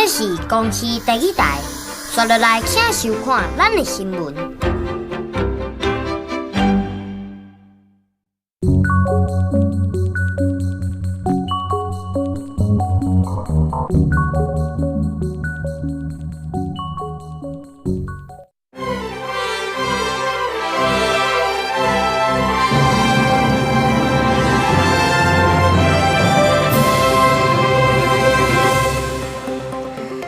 這是公視第一台，刷落來請收看咱的新聞。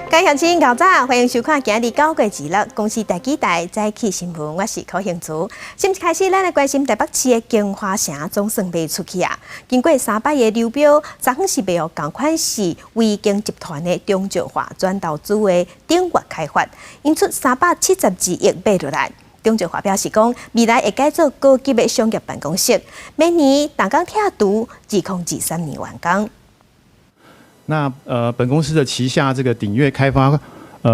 各位鄉親，早，歡迎收看今日9月26公視第幾台早起新聞，我是柯興慈。先開始，咱來關心台北市的京華城總算賣出去啊！經過三擺的流標，昨昏是賣予仝款是維京集團的中石化轉投資的鼎越開發，𪜶出372億買落來。中石化表示講，未來會改做高級的商業辦公室，明年動工拆除，2023年完工。那本公司的旗下這個鼎越開發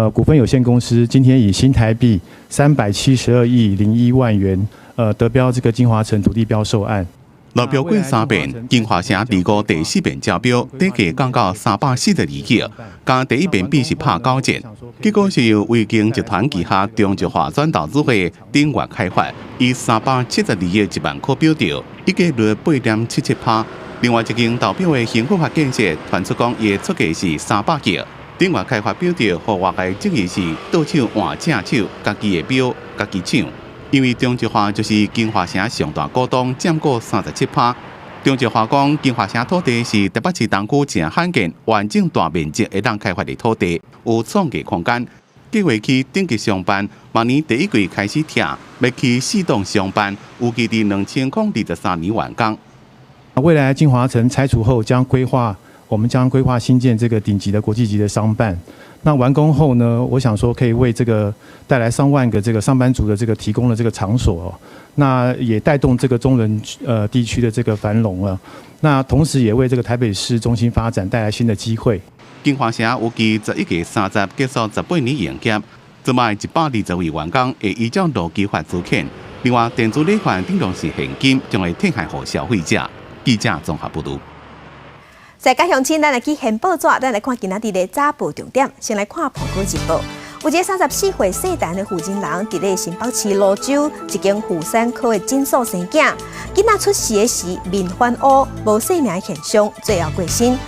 股份有限公司，今天以新台幣372億01萬元，得標這個京華城土地標售案。落標過三遍，京華城第五、第四遍招標，底價降到342億，佮第一遍比是拍九折。結果是由維京集團旗下中石化轉投資會鼎越開發，以372億1萬塊標著，溢價率8.77%。另外一間投標的興富發建設傳出講，伊的出價是300億，鼎越開發標著，予外界質疑是倒手換正手，家己的標，家己搶。因為中石化就是京華城上大股東，佔過37%。中石化講，京華城土地是台北市東區誠罕見完整大面積會當開發的土地，有創意空間。計劃去頂級商辦，明年第一季開始拆，欲起四棟商辦，預計佇2023年完工。未來京華城拆除後，將規劃我們將規劃新建這個頂級的國際級的商辦。那完工後呢，我想說可以為這個帶來上萬個這個上班族的這個提供了這個場所，那也帶動這個中崙地區的這個繁榮了。那同時也為這個台北市中心發展帶來新的機會。京華城預計11月30結束18年營業，這擺120位員工會依照勞基法資遣。另外，電子禮券頂籠是現金，將會退還予消費者。記者綜合報導。在家鄉親，咱來去掀報紙，咱來看今仔日的早報重點。先來看《蘋果日報》，有一个34歲姓陳的婦人人，佇咧新北市蘆洲一間婦產科的診所生囝，囡仔出世的時面泛烏，無生命現象，最後過身。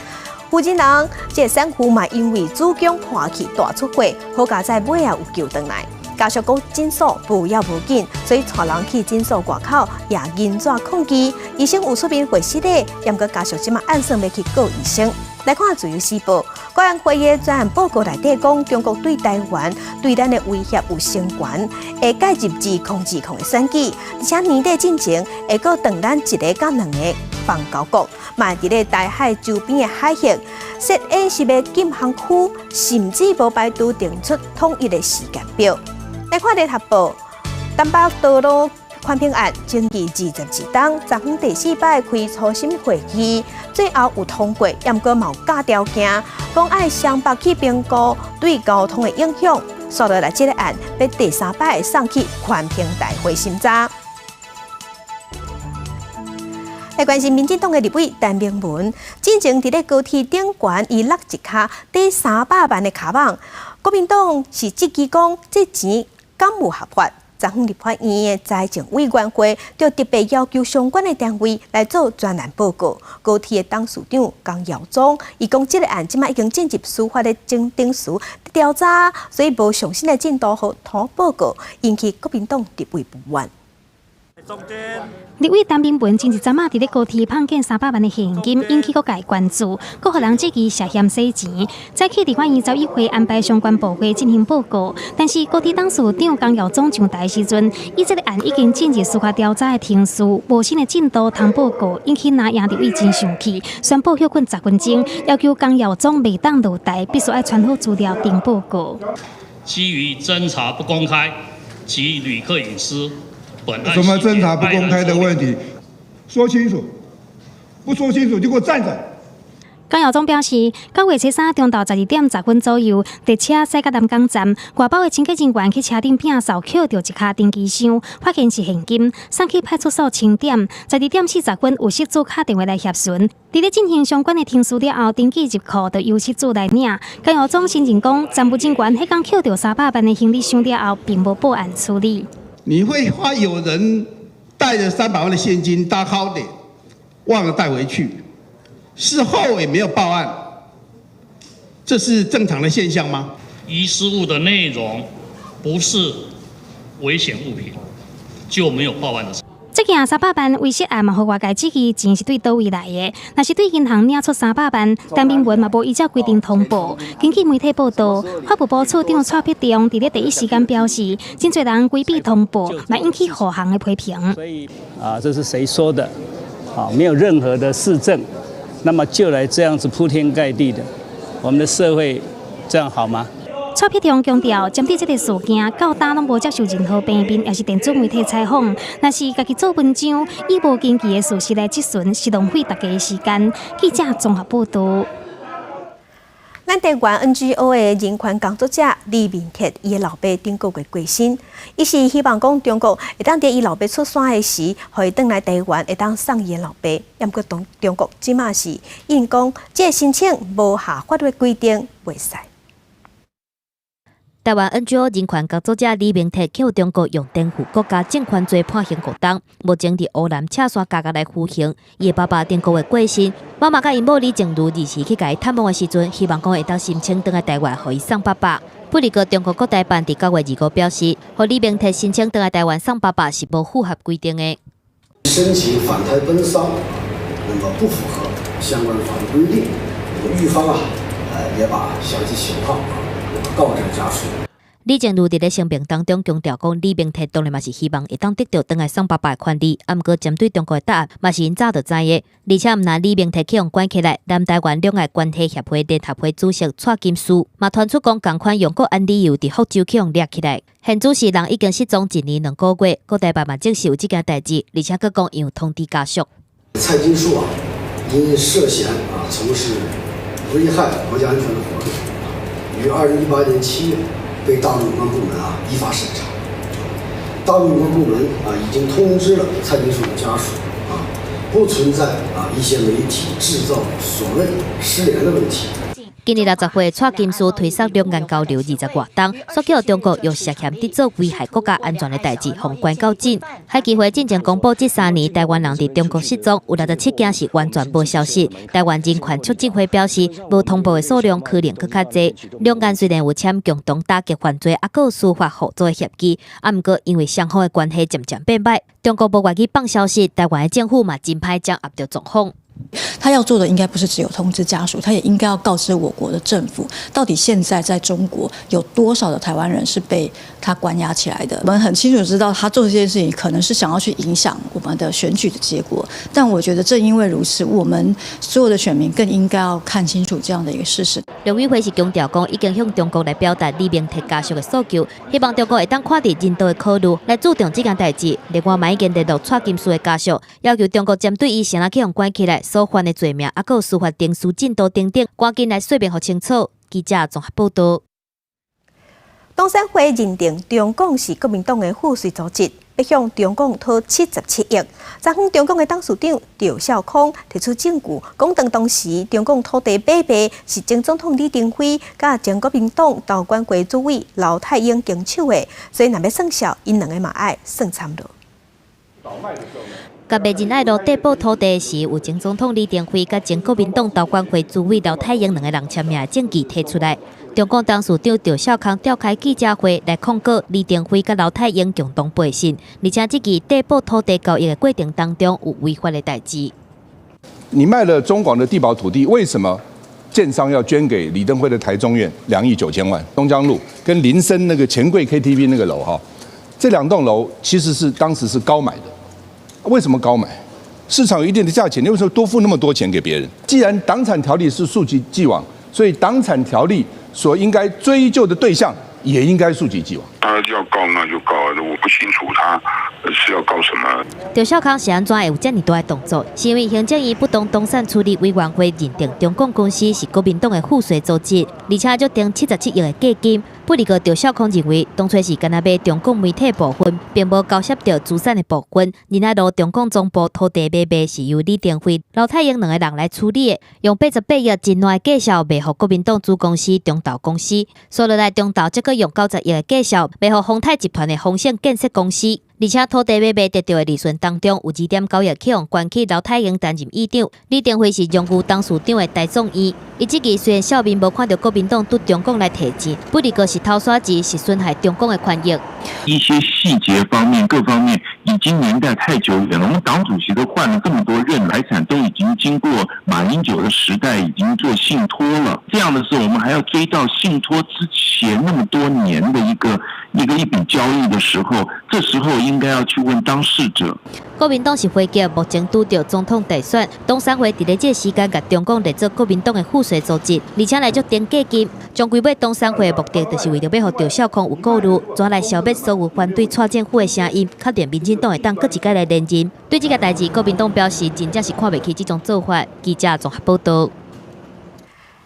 婦人人這个產婦嘛，因為子宮破去大出血，好佳哉尾仔有救轉來。家屬講診所無要無緊，所以帶人去診所外口攑銀紙抗議。醫生有出面回釋的，毋過家屬這馬按算欲去告醫生。來看《自由時報》，國安會議專案報告內底講，中國對台灣對咱的威脅有升懸，會介入2020的選舉，而且年底進前會閣斷咱一个佮兩個邦交國，嘛佇咧台海周邊的海域設演習的禁航區，甚至無排除定出統一的時間表。來看聯合報，東北道路寬頻案爭議22冬，昨昏第四擺開初審會議，最後有通過，毋過嘛有加條件，講愛雙北去評估對交通的影響。煞落來，這個案欲第三擺送去環評大會審查。來關心民進黨的立委陳明文，進前佇咧高鐵頂懸，伊落一跤短300萬的跤蠓，國民黨是質疑講這錢敢有合法？昨昏立法院的財政委員會就特別要求相關的單位來做專案報告。高鐵的董事長江耀宗，伊講這个案這馬已經進入司法的程序調查，所以無上新的進度予通報告，引起國民黨立委不滿。立委陳明文前一陣仔佇咧高鐵碰見300萬的現金，引起各界關注，閣予人質疑涉嫌洗錢。早起立法院財委會安排相關部會進行報告，但是高鐵董事長江耀宗上台時陣，伊這个案已經進入司法調查的程序，無新的進度通報告，引起藍營立委真生氣，宣布歇睏10分鐘，要求江耀宗袂當落台，必須愛傳好資料定報告。基於偵查不公開及旅客隱私。什麼偵查不公開的問題？說清楚，不說清楚就給我站著。江耀宗表示，9月初3中晝12點10分左右，列車駛到南港站，外包的清潔人員去車頂摒掃，抾著一跤登機箱，發現是現金，送去派出所清點。12點40分，有失主敲電話來協詢，佇咧進行相關的程序了後，登記入庫，就由失主來領。江耀宗承認講，站務人員彼工抾著300萬的行李箱了後，並無報案處理。你會發有人帶著三百萬的現金搭高鐵，忘了帶回去？事後也沒有報案，這是正常的現象嗎？遺失物的內容不是危險物品，就沒有報案的。這件300萬遺失案嘛，予外界質疑錢是對佗位來的。若是對銀行領出三百萬，陳明文嘛無依照規定通報。根據媒體報道，法務部次長蔡必中佇咧第一時間表示，真濟人規避通報，嘛引起護航的批評。所以啊，這是誰說的？啊，沒有任何的事證。那麼就來這樣子鋪天蓋地的，我們的社會這樣好嗎？蔡必中強調，針對這個事件，到今攏無接受任何平面，抑是電子媒體採訪。若是家己做文章，以無根據的事實來質詢，是浪費大家的時間。記者綜合報道。咱台灣 NGO 的人權工作者李明哲，伊的老爸頂個月過身，伊是希望講中國會當佇伊老爸出山的時，予伊轉來台灣，會當送伊的老爸。毋過中國這馬是𪜶講，這个申請無合法律規定，袂使。台灣 NGO 人權工作者李明哲予中國用顛覆國家政權罪判刑5冬，目前佇烏蘭赤山監獄來服刑。伊的爸爸頂個月過身，媽媽佮𪜶某李靜茹二時去共伊探望的時陣，希望講會當申請轉來台灣，予伊送爸爸。不過，中國國台辦佇9月25表示，予李明哲申請轉來台灣送爸爸是無符合規定的。申請返台奔喪，那麼不符合相關法律規定，那麼獄方啊，也把詳細情況告知家屬。李靜茹佇咧聲明當中強調講，李明哲當然嘛是希望會當得著轉來送爸爸的權利，啊，毋過針對中國的答案嘛是𪜶早就知的。而且毋但李明哲予人關起來，南台灣兩岸關係協會聯合會主席蔡金樹嘛傳出講仝款用國安理由佇福州予人掠起來。現主事人已經失蹤1年2個月，國台辦嘛證實有這件代誌，而且閣講有通知家屬。蔡金樹啊，因涉嫌啊從事危害國家安全的活動，於2018年7月被大陸有關部門啊依法審查。大陸有關部門啊已經通知了蔡金樹的家屬啊，不存在啊一些媒體製造所謂失聯的問題。今年60歲蔡金樹推捒兩岸交流20外冬，煞予中國用涉嫌佇做危害國家安全的代誌，予關到緊。海基會進前公布，這3年台灣人佇中國失蹤有67件是完全無消息。台灣人權促進會表示，無通報的數量可能閣較濟。兩岸雖然有簽共同打擊犯罪，抑閣有司法合作的協議，啊，毋過因為雙方的關係漸漸變歹，中國無願意放消息，台灣的政府嘛真歹掌握著狀況。他要做的應該不是只有通知家屬，他也應該要告知我國的政府，到底現在在中國有多少的台灣人是被他關押起來的。我們很清楚知道，他做這件事情可能是想要去影響我們的選舉的結果。但我覺得正因為如此，我們所有的選民更應該要看清楚這樣的一個事實。陸委會是強調講，已經向中國來表達李明哲家屬的訴求，希望中國會當看佇人道的考慮來注重這件代誌。另外，嘛已經聯絡蔡金樹的家屬，要求中國針對伊啥物予人關起來所犯的罪名，抑閣有司法程序進度等等，趕緊來說明予清楚。記者綜合報道。董選會認定中共是國民黨的附隨組織，欲向中共討77億。昨昏中共的董事長趙少康提出證據，講當時中共土地買賣是前總統李登輝佮前國民黨投管會主委劉泰英經手的，所以若欲算數，𪜶兩个嘛愛算參落。共賣仁愛路帝寶土地時，有前總統李登輝佮前國民黨投管會主委劉泰英兩个人簽名的證據提出來。中共董事長趙少康召開記者會來控告李登輝佮劉泰英共同背信，而且這起帝寶土地交易的過程當中有違法的代誌。你賣了中廣的帝寶土地，為什麼建商要捐給李登輝的台中苑2億9千萬？東江路跟林森那個錢櫃 KTV 那個樓哈，這兩棟樓其實是當時是高買的。為什麼高買？市場有一定的價錢，你為什麼多付那麼多錢給別人？既然黨產條例是溯及既往，所以黨產條例所應該追究的對象也應該溯及既往。他要告那就告，我不清楚他是要告什麼。趙少康是按怎會有遮爾大的動作？是因為行政院不當動產處理委員會認定中廣公司是國民黨的附隨組織，而且約定77億的價金。不過趙少康認為，當初是干焦買中廣媒體部分，並無交涉著資產的部分。仁愛路中廣總部土地買賣是由李登輝、劉太英兩个人來處理的，用88億真爛的價數賣予國民黨子公司中投公司，煞落來中投則閣用90億的價數賣予宏泰集團的豐盛建設公司。而且土地買賣得著的利潤當中，有2.9億去予關去劉太英擔任議長，李登輝是榮譽董事長的台總院。伊這支雖然笑面無看著國民黨對中共來提錢，不過是偷沙錢，是損害中共的權益。一些細節方面，各方面已經年代太久遠了。我們黨主席都換了這麼多任，財產都已經經過馬英九的時代，已經做信託了。這樣的時候，我們還要追到信託之前那麼多年的一個一個一筆交易的時候，這時候應該要去問當事者。國民黨是回擊目前拄著總統大選，董事會佇咧這個時間共中共列做國民黨的附隨組織，而且來足定價金。終歸尾董事會的目的，就是為著欲予趙少康有顧慮，怎來消滅所有反對蔡政府的聲音，確定民進黨會當閣一擺來連任。對這个代誌，國民黨表示真正是看袂起這種做法。記者綜合報導。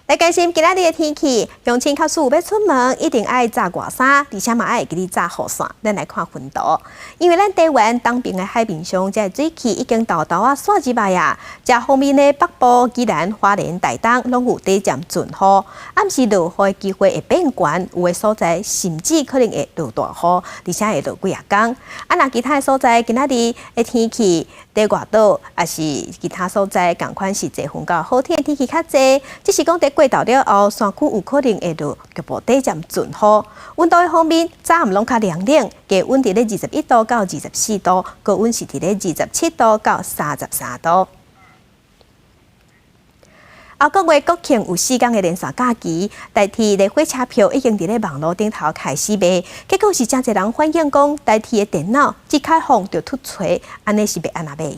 來關心今仔日的天氣，鄉親假使有欲出門，一定愛紮外衫，而且嘛愛會記得紮雨傘。咱來看雲圖，因為咱台灣東爿的海面上，這个水汽已經沓沓仔散入來啊。這方面的北部、宜蘭、花蓮、台東攏有短暫陣雨，暗時落雨的機會會變懸，有的所在甚至可能會落大雨，而且會落幾仔工。啊，若其他的所在今仔日的天氣，佇外島抑是其他所在，仝款是濟雲佮好天的天氣較濟，只是講佇過晝了後，山區有可能會落局部短暫陣雨。溫度的方面，早暗攏較涼冷，低溫佇咧21度到24度，高溫是佇咧27度到33度。後個月國慶有4天的連續假期，台鐵的火車票已經佇咧網路頂頭開始賣，結果是誠濟人反映講，台鐵的電腦一開放就凸槌，按呢是欲按怎買？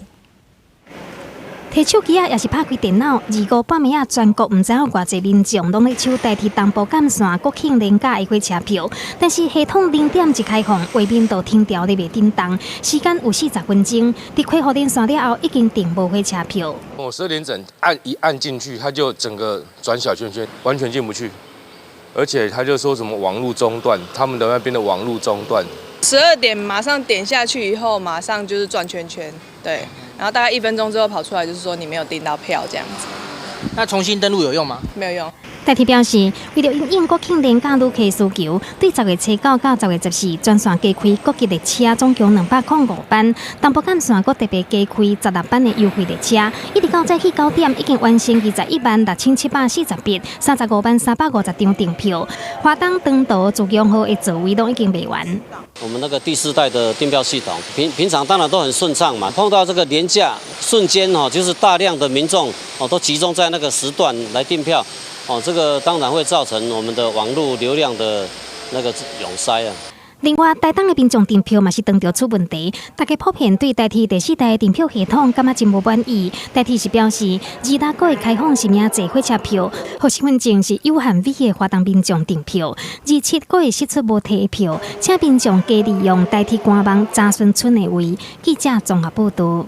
提手機仔，抑是拍開電腦，25半暝仔，全國毋知有偌濟民眾攏咧搶台鐵東部幹線國慶連假的火車票，但是系統0點一開放，畫面就停牢咧袂振動，時間有40分鐘，佇開放連線了後，已經訂無火車票。我12點整按一按進去，它就整個轉小圈圈，完全進不去，而且他就說什麼網路中斷，他們的那邊的網路中斷。 12點馬上點下去以後，馬上就是轉圈圈，對。然後大概1分鐘之後跑出來，就是說你沒有訂到票這樣子。那重新登錄有用嗎？沒有用。台鐵表示，為著因應國慶連假旅客需求，對10月初9到10月14全線加開國際列車，總共205班。東部幹線閣特別加開16班的優惠列車，一直到早起9點，已經完成217,6740筆、350,350張訂票。華東長途自強號的座位攏已經賣完。我們那個第四代的訂票系統，平平常當然都很順暢嘛，碰到這個連假，瞬間哦，就是大量的民眾哦都集中在那個時段來訂票。哦，這個當然會造成我們的網路流量的那個湧塞啊。另外，台東的民眾訂票嘛是當著出問題，大家普遍對台鐵第四代訂票系統感覺真無滿意。台鐵是表示，26閣會開放實名制火車票，予身份證是有限位的花東民眾訂票。27閣會釋出無提票，請民眾加利用台鐵官網查詢賰的位。記者綜合報導。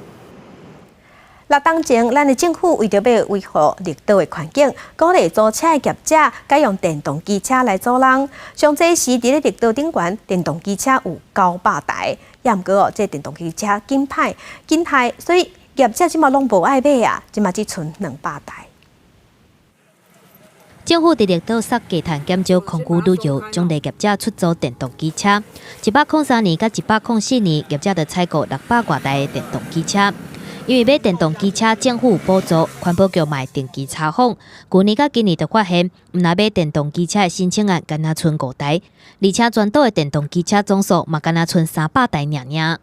六冬前，咱的政府為著欲維護綠島的環境，鼓勵租車的業者改用電動機車來租人。上濟時佇咧綠島頂懸，電動機車有900台，也毋過哦，這電動機車緊歹緊害，所以業者這馬攏無愛買啊，這馬只賰200台。政府佇綠島殺低碳減少空污旅遊，獎勵業者出租電動機車。103年佮104年，業者就採購600外台的電動機車。因為買電動機車，政府有補助，環保局嘛會定期查訪。舊年佮今年就發現，毋但買電動機車的申請案，干焦賰5台，而且全島的電動機車總數嘛，干焦賰300台爾爾。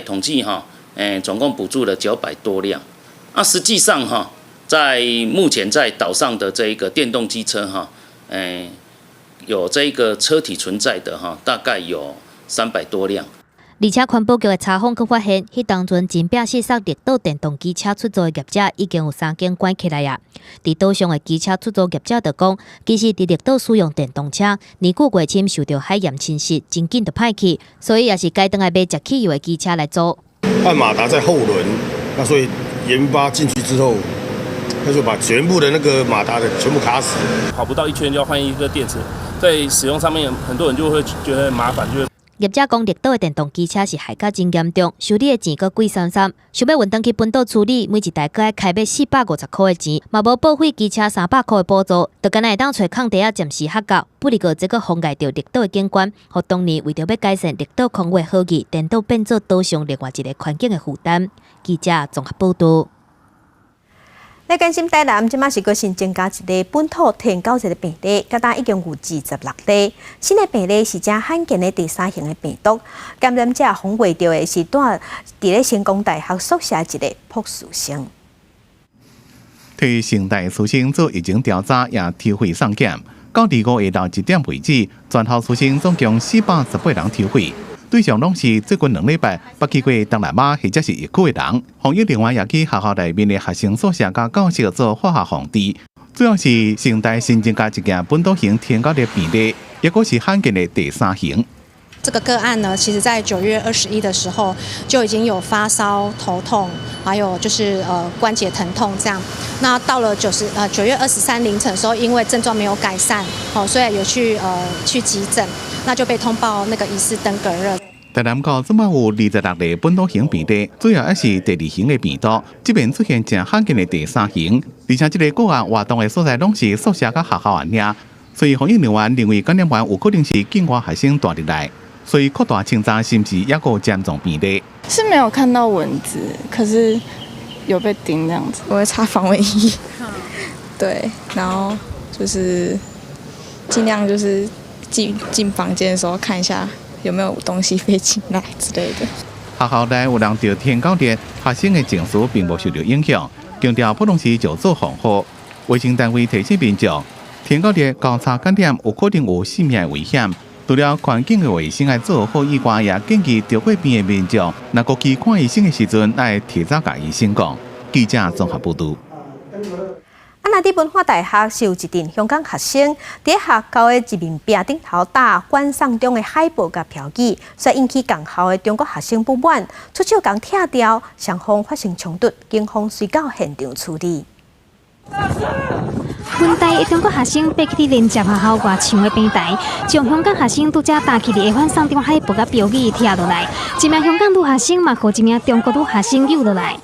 統計哈，總共補助了900多輛。啊，實際上哈，在目前在島上的這一個電動機車哈，有這一個車體存在的哈，大概有300多輛。而且環保局的查訪閣發現，彼當陣真拚試捒綠島電動機車出租的業者已經有三間關起來啊。佇島上的機車出租業者就講，其實佇綠島使用電動車，年久過深受著海鹽侵蝕，真緊就歹去，所以也是改轉來買食汽油的機車來租。按馬達在後輪，那所以鹽巴進去之後，他就把全部的那個馬達的全部卡死。跑不到一圈就要換一個電池，在使用上面很多人就會覺得很麻煩，就會。業者講，綠島的電動機車是害甲真嚴重，修理的錢閣貴參參，想欲運轉去本島處理，每一台閣愛開欲450塊的錢，嘛無報廢機車300塊的補助，就干焦會當揣空地仔暫時學到。不過這閣妨礙著綠島的景觀，予當年為著欲改善綠島空域好勢，顛倒變做島上另外一个環境的負擔。記者綜合報導。來關心台南，這馬是閣新增加一个本土天狗熱的病例，到今已經有26例。新的病例是誠罕見的第三型的病毒，感染者訪問著的是蹛佇咧成功大學宿舍一个博士生。替成大師生做疫情調查，也抽血送檢，到25下晝1點為止，全校師生總共418人抽血。對象攏是最近2禮拜捌去過東南亞或者是疫區的人。防疫人員也去學校內面的學生宿舍佮教室做化學防治。主要是成大新增加一件本土型天狗熱病例，抑閣是罕見的第三型。這個個案呢，其實在9月21的時候就已經有發燒、頭痛，還有就是關節疼痛這樣。那到了9月23凌晨的時候，因為症狀沒有改善，哦，所以有去急診，那就被通報那個疑似登革熱。台南到這馬有26例本土型病例，主要還是第二型的病毒。這邊出現誠罕見的第三型，而且這个個案活動的所在攏是宿舍佮學校爾，所以防疫人員認為感染源有可能是境外學生帶入來，所以擴大清查是毋是抑閣有潛藏病例？是沒有看到蚊子，可是有被叮這樣子。我會擦防蚊液，對，然後就是盡量就是進房間的時候看一下有沒有東西飛進來之類的。學校內有人著天狗熱，學生的情緒並無受著影響，強調普通時就做防護。衛生單位提醒民眾，天狗熱交叉感染有可能有性命危險。除了環境的衛生愛做好以外，也建議著過病的民眾，若閣去看醫生的時陣，愛提早共醫生講。記者綜合報導。啊，若佇文化大學是有一陣香港學生佇學校的一面壁頂頭貼反送中的海報佮標語，所以引起仝校的中國學生不滿，出手共拆掉，雙方發生衝突，警方隨到現場處理。文大的中國學生爬去連接學校外牆的平台，將香港學生拄才貼起的反送中海報佮標語拆落來。一名香港女學生嘛，予一名中國女學生搝落來。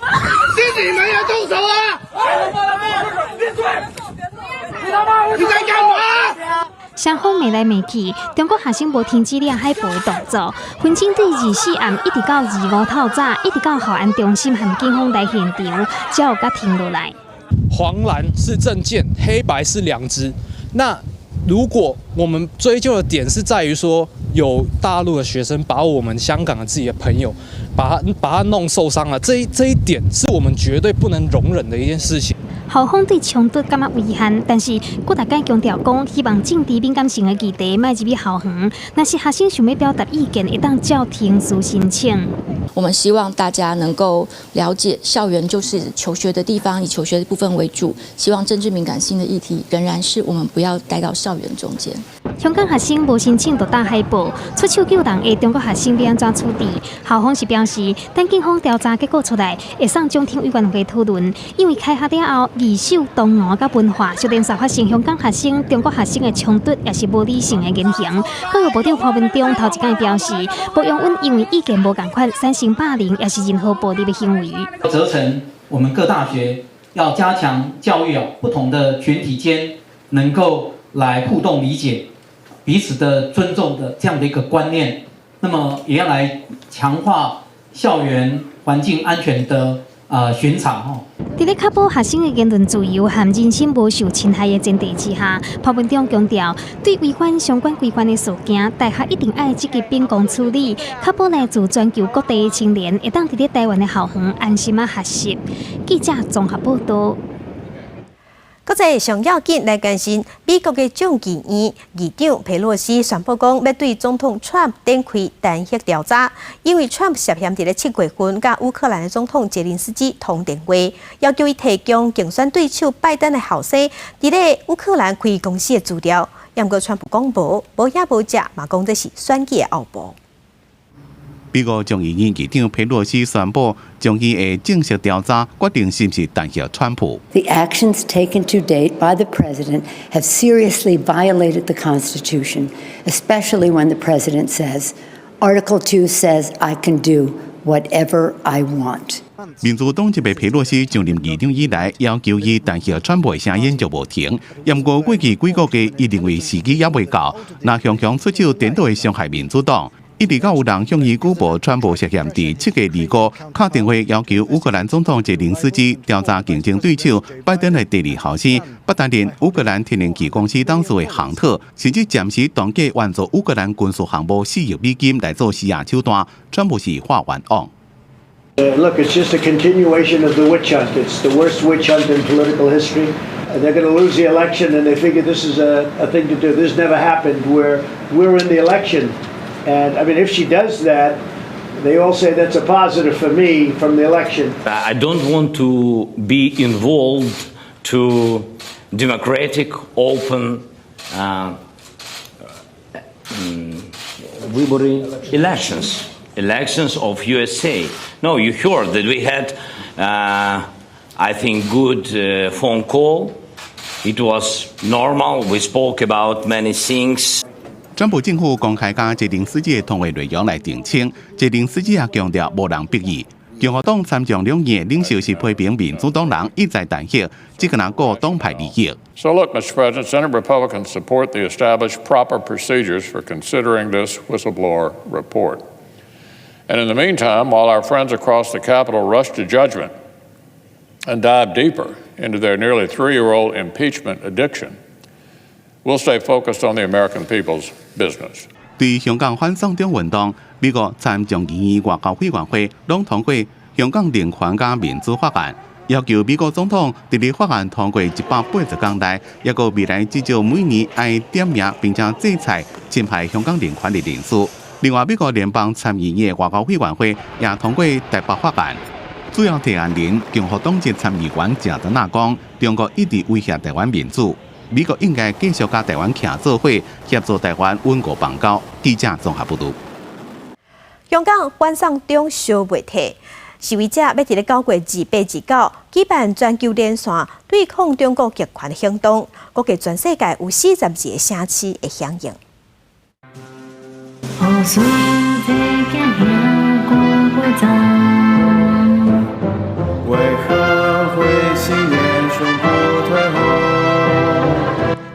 是你們要動手啊！你在幹嘛？雙方罵來罵去，中國學生無停止掠海報的動作，紛爭對24暗一直到25透早，一直到校安中心和警方來現場，才有共停落來。黃藍是政見，黑白是良知。那如果我們追究的點是在於說，有大陸的學生把我們香港的自己的朋友，把他弄受傷了，這一點是我們絕對不能容忍的一件事情。校方對衝突感覺遺憾，但是閣逐擺強調講，希望政治敏感性的議題莫入去校園。若是學生想欲表達意見，會當照程序申請。我們希望大家能夠了解，校園就是求學的地方，以求學的部分為主。希望政治敏感性的議題仍然是我們不要帶到校園中間。香港學生無申請就貼海報，出手救人的中國學生欲按怎處置？校方是表示，等警方調查結果出來，會送中庭委員會討論。因為開學了後，二手東吳佮文化，就連續發生香港學生、中國學生的衝突，也是無理性的言行。教育部長潘文忠頭一工表示，無容允因為意見無仝款產生霸凌，抑是任何暴力的行為。責成我們各大學要加強教育啊，不同的群體間能夠來互動理解。彼此的尊重的這樣的一個觀念，那麼也要來強化校園環境安全的巡查吼。佇咧確保學生的言論自由和人身無受侵害的前提之下，潘文忠強調，對違反相關規範的事件，大學一定愛積極秉公處理，確保來自全球各地的青年會當佇咧台灣的校園安心仔學習。記者綜合報導。國際上要緊來關心，美國的眾議院議長佩洛西宣布講，欲對總統川普展開彈劾調查，因為川普涉嫌佇咧7月份佮烏克蘭的總統澤連斯基通電話，要求伊提供競選對手拜登的後生佇咧烏克蘭開公司的資料。毋過川普講無，無影無跡，嘛講這是選舉的奧步。美國眾議院議長佩洛西宣布，眾議會正式調查，決定是毋是彈劾川普。 The actions taken to date by the president have seriously violated the Constitution, especially when the president says, "Article 2 says I can do whatever I want." 民主黨籍的佩洛西上任議長以來，要求伊彈劾川普的聲音就無停。毋過過去幾個月，伊認為時機猶未到，若雄雄出手顛倒會傷害民主黨。一直到有人向伊舉報川普涉嫌佇7月25敲電話要求烏克蘭總統澤連斯基調查競爭對手拜登的第二後生，不擔任烏克蘭天然氣公司董事的亨特，甚至暫時凍結援助烏克蘭軍事項目4億美金來做施壓手段，川普是化冤枉。 Look, it's just a continuation of the witch hunt. It's the worst witch hunt in political history. They're going to lose the election, and they figure this is a thing to do. This never happened where we're in the election. And I mean, if she does that, they all say that's a positive for me from the election. I don't want to be involved to democratic, open elections, elections of USA. No, you heard that we had, I think, good phone call. It was normal. We spoke about many things. 川普政府公開共澤連斯基的通話內容來澄清，澤連斯基也強調無人逼伊。共和黨參眾兩院領袖是批評民主黨人一再彈劾，這敢若顧黨派利益。 So look, Mr. President, Senate Republicans support the established proper procedures for considering this whistleblower report. And in the meantime, while our friends across the Capitol rush to judgment and dive deeper into their nearly 3-year-old impeachment addiction, we'll stay focused on the American people's business. 對香港反送中運動，美國參眾議院外交委員會攏通過香港人權佮民主法案，要求美國總統佇咧法案通過180天內，抑閣未來至少每年愛點名並且制裁侵害香港人權的人士。另外，美國聯邦參議院外交委員會也通過台北法案。主要提案人共和黨籍參議員鄭德納講，中國一直威脅台灣民主。美國應該繼續佮台灣徛做伙，協助台灣穩固邦交。記者綜合報導。香港反送中燒袂退，示威者欲佇咧9月28、29舉辦全球連線對抗中國極權行動，估計全世界有42個城市會響應。雨水這為何會心念胸不退後？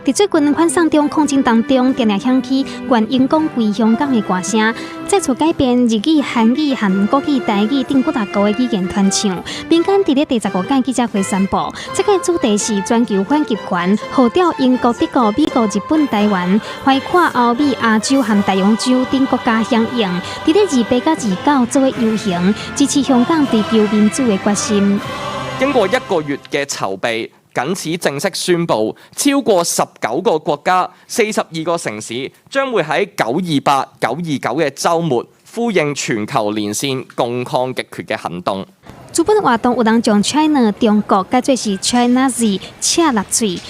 佇最近反送中抗爭當中，定定響起願榮光歸香港的歌聲，再次改編日語、韓語、和國語、台語等幾若國的語言傳唱。民間佇咧第15屆記者會宣布，這個主題是全球反極權，號召英國、德國、美國、日本、台灣、橫跨歐美、亞洲和大洋洲等國家響應，佇咧28佮29做伙遊行，支持香港追求民主的決心。經過一個月嘅籌備，謹此正式宣布，超過19個國家、42個城市將會喺928、929嘅週末呼應全球連線共抗極權嘅行動。主辦活動有人將 China 中國改做是 China Z 赤納粹，欲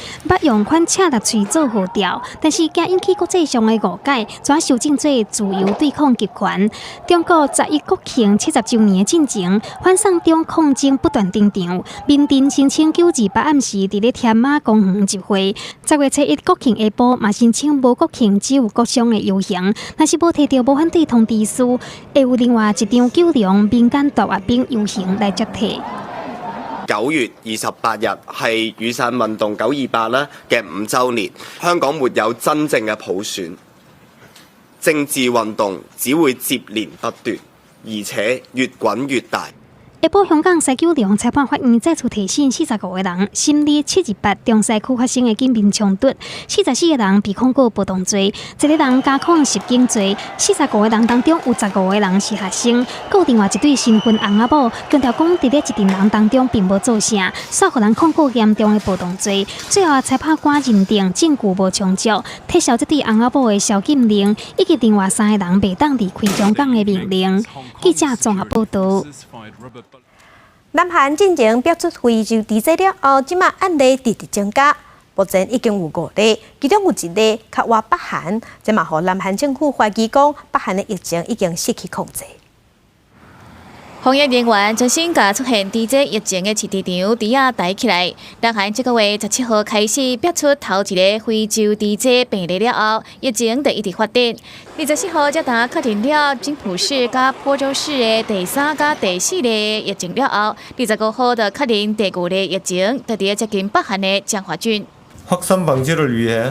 用反赤納粹做號召，但是驚引起國際上的誤解，轉修正做自由對抗極權。中國十一國慶70週年的進前，反送中抗爭不斷登場。緬甸聲稱928暗時佇咧添馬公園集會，10月7日國慶下晡嘛聲稱無國慶只有國殤的遊行，若是無提著無反對通知書，會有另外一場九龍民間大閱兵遊行來接替。 9月28日係雨傘運動928啦嘅5週年，香港沒有真正嘅普選，政治運動只會接連不斷，而且越滾越大。下晡，香港西九龍裁判法院再次提審45個人，審理7/28中西區發生的警民衝突。44個人被控告暴動罪，一個人加控襲警罪。45個人當中有15個人是學生，閣有另外一對新婚翁仔某，強調講佇咧一陣人當中並無做啥，煞予人控告嚴重的暴動罪。最後裁判官認定證據無充足，撤銷這對翁仔某的宵禁令，以及另外三個人袂當離開香港的命令。記者綜合報導。南韓進前爆出非洲豬瘟了後，這馬案例直直增加，目前已經有五例，其中有一例較倚北韓，這嘛予南韓政府懷疑講北韓的疫情已經失去控制。防疫人員重新共出現豬瘟疫情的飼豬場豬仔逮起來。南韓這個月17號開始爆出頭一个非洲豬瘟病例了後，疫情就一直發展。24號才剛確認了金浦市佮坡州市的第三佮第四例疫情了後，25號就確認第五例疫情，就佇接近北韓的江華郡。 확산 방지를 위해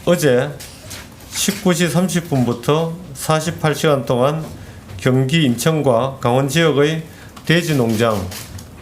어제 19시 30분부터 48시간 동안 경기 인천과 강원 지역의 돼지 농장,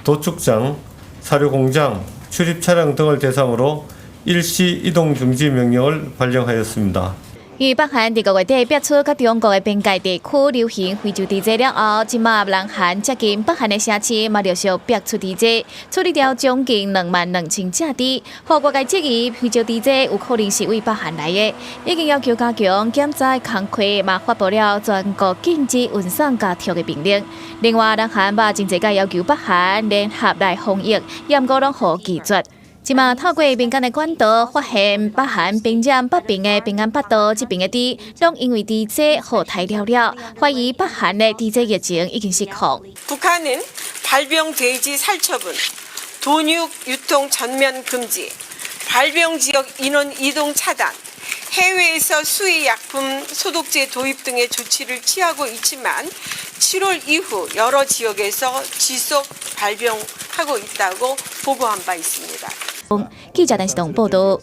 도축장, 사료 공장, 출입 차량 등을 대상으로 일시 이동 중지 명령을 발령하였습니다. 因為北韓佇5月底爆出佮中國的邊界地區流行非洲豬瘟了後，這馬南韓接近北韓的城市嘛陸續爆出豬瘟，處理掉將近22,000隻豬，予外界質疑非洲豬瘟有可能是對北韓來的，已經要求加強檢查工課，嘛發布了全國禁止運送家畜的命令。另外，南韓嘛真濟擺要求北韓聯合來防疫，毋過攏予拒絕。這馬透過民間的管道發現，北韓平壤北邊的平安北道這邊的豬，攏因為豬瘟予刣了了，懷疑北韓的豬瘟疫情已經失控。 북한은 발병 돼지 살처분, 돈육 유통 전면 금지, 발병 지역 인원 이동 차단, 해외에서 수의약품 소독제 도입 등의 조치를 취하고 있지만 7월 이후 여러 지역에서 지속 발병하고 있다고 보고한 바 있습니다. 記者電視台報導。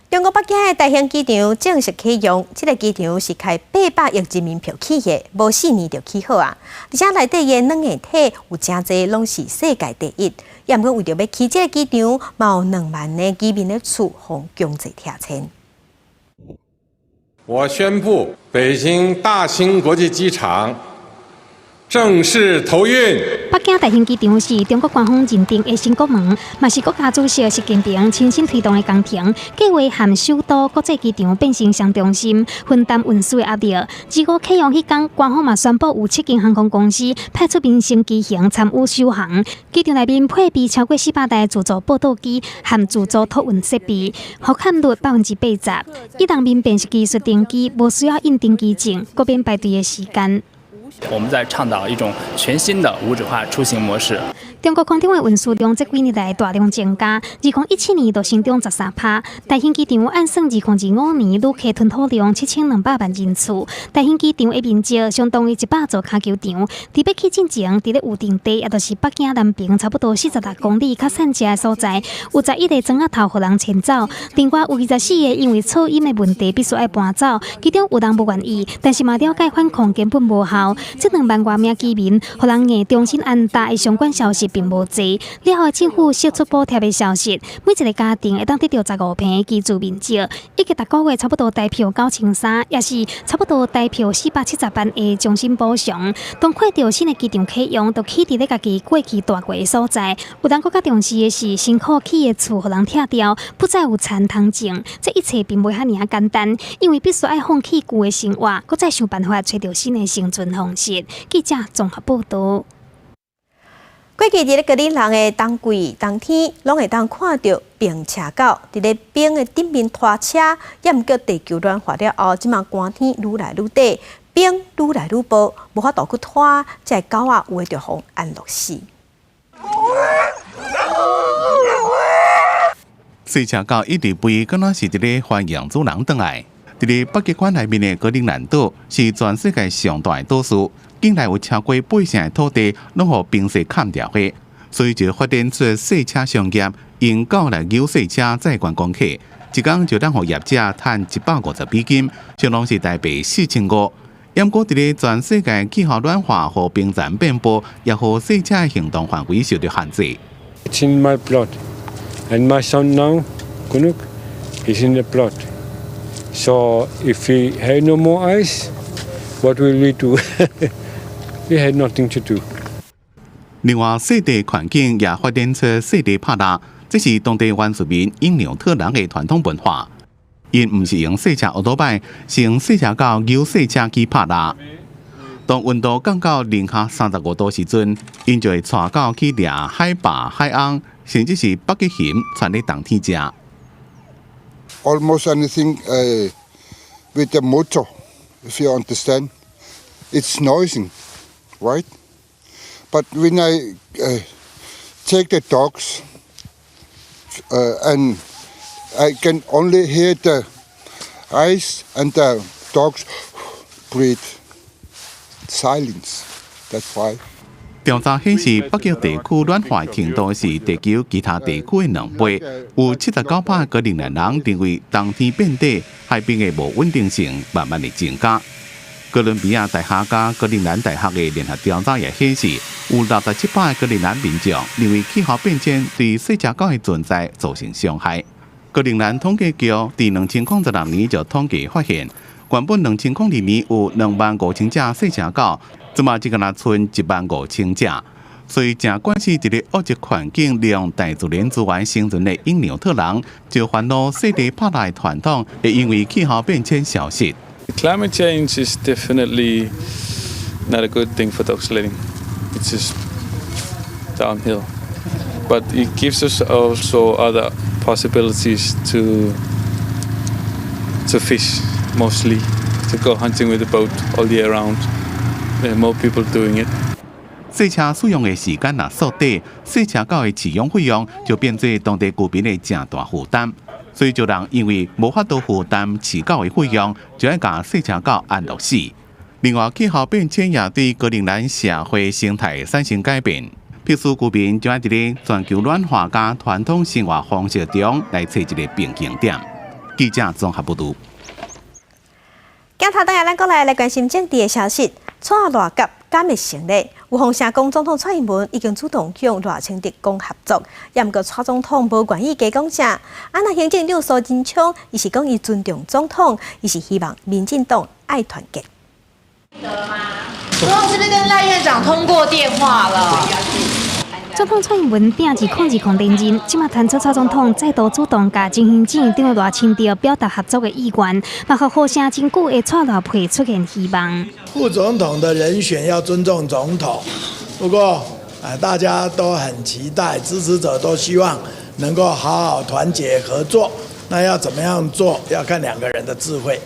中國北京的大興機場正式啟用，這个機場是開800億人民幣起的，無4年就起好啊！而且內底的軟硬體有誠濟攏是世界第一。也毋過為著欲起這个機場，嘛有2萬个居民的厝予強制拆遷。我宣布，北京大興國際機場正式投運。北京大興機場是中國官方認定的新國門，嘛是國家主席習近平親身推動的工程，計劃和首都國際機場變成雙中心，分擔運輸的壓力。25啟用彼工，官方嘛宣布有七間航空公司派出民生機型參與首航。機場內面配備超過400台自助報到機和自助托運設備，覆蓋率80%。一人面辨識技術登機，無需要印登機證，閣免排隊的時間。我們在倡導一種全新的無紙化出行模式。中國空中的運輸量這幾年來大量增加，2017年就成長13趴。大興機場按算2025年旅客吞吐量7200萬人次。大興機場的面積相當於100座跤球場。佇欲起進前，佇咧預定地，也就是北京南爿差不多46公里較散遮的所在，有11個莊仔頭予人遷走。另外有24個因為噪音的問題必須愛搬走，其中有人無願意，但是嘛了解反抗根本無效。這2萬外名居民，予人硬重新安搭的相關消息並無濟。了後政府釋出補貼的消息，每一個家庭會當得著15坪的居住面積，以及逐個月差不多台票9300，也是差不多台票470萬的終身補償。當看著新的機場啟用，就起佇咧家己過去蹛過的所在。有人閣較重視的是，辛苦起的厝予人拆掉，不再有田通種。這一切並袂遐爾仔簡單，因為必須愛放棄舊的生活，閣再想辦法揣著新的生存方式。記者綜合報導。過去佇咧格陵蘭的冬季、冬天，攏會當看著冰車狗佇咧冰的頂面拖車，也毋過地球暖化了後，這馬寒天愈來愈短，冰愈來愈薄，無法度去拖，這个狗仔有的就予安樂死。賽車狗一直飛，敢若是佇咧歡迎主人轉來。佇咧北極圈內面的格陵蘭島是全世界上大的島嶼，境內有超過八成的土地攏予冰雪崁牢的，所以就發展出賽車商業，用狗來扭賽車載觀光客，一工就當予業者趁150美金，相當是台幣4500。毋過佇咧全世界氣候暖化和冰層變薄，也予細車的行動範圍受著限制。 It's in my blood, and my son now, Kunuk, is in the blood. So if we have no more ice, what will we do? We had nothing to do. 另外，細地環境也發展出細地拍獵，這是當地原住民因紐特人的傳統文化。𪜶毋是用細車歐多擺，是用細車狗搝細車去拍獵。當溫度降到零下35度時陣，𪜶就會帶狗去掠海豹、海鰪，甚至是北極熊，賰咧冬天食。 Almost anything with the motor, if you understand, it's noisy, right? But when I take the dogs and I can only hear the ice and the dogs breathe. Silence. That's why. 調查顯示，北極地區暖化程度是地球其他地區的2倍。有79%格陵蘭人認為冬天變短，海冰的無穩定性慢慢的增加。哥倫比亞大學佮格陵蘭大學的聯合調查也顯示，有67%格陵蘭民眾認為氣候變遷對細隻狗的存在造成傷害。格陵蘭統計局佇2016年就統計發現，原本2002年有25,000隻細隻狗，這馬只敢若賰15,000隻。所以，正關係佇咧惡質環境利用大自然資源生存的因紐特人，就煩惱細地拍獵傳統會因為氣候變遷消失。 Climate change is definitely not a good thing for dog sledding. It's just downhill. But it gives us also other possibilities to fish, mostly, to go hunting with the boat all year round. There are more people doing it. 細車使用的時間若縮短，細車狗的飼養費用就變做當地居民的誠大負擔。所以，就人因為無法度負擔飼狗的費用，就愛共細車狗安樂死。另外，氣候變遷也對格陵蘭社會生態產生改變，迫使居民就愛佇咧全球暖化佮傳統生活方式中來揣一个平衡點。記者綜合報導。鏡頭轉來，咱閣來來關心政治的消息。蔡賴夾敢會成咧？有風聲講，總統蔡英文已經主動向賴清德講合作，也毋過蔡總統無願意加講啥。啊，若行政長蘇貞昌，伊是講伊尊重總統，伊是希望民進黨愛團結。總統是不是跟賴院長通過電話了？總統蔡英文拚2020連任，這馬傳出蔡總統再度主動共前行政長賴清德表達合作的意願，嘛予呼聲真久的蔡賴配出現希望。副總統的人選要尊重總統，不過啊，大家都很期待，支持者都希望能夠好好團結合作。那要怎麼樣做，要看兩個人的智慧。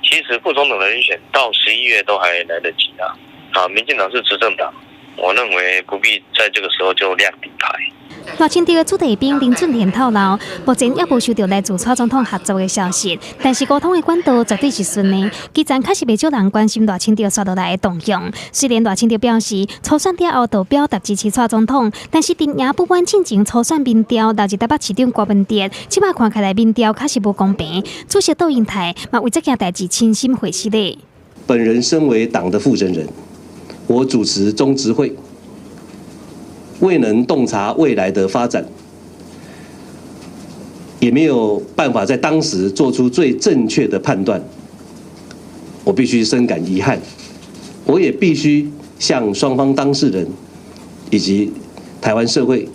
其實副總統的人選到11月都還來得及啊！啊，民進黨是執政黨。我認為不必在這個時候就亮底牌。賴清德的子弟兵林俊賢透露，目前猶無收著來自蔡總統合作的消息，但是溝通的管道絕對是順的。基層確實袂少人關心賴清德紲落來的動向。雖然賴清德表示初選了後就表達支持蔡總統，但是陣營不滿進前初選民調留佇台北市長郭文哲，這馬看起來民調確實無公平。主席杜英泰嘛為這件代誌親身回釋咧。本人身為黨的負責人，我主持中執會，未能洞察未來的發展，也沒有辦法在當時做出最正確的判斷，我必須深感遺憾，我也必須向雙方當事人以及台灣社會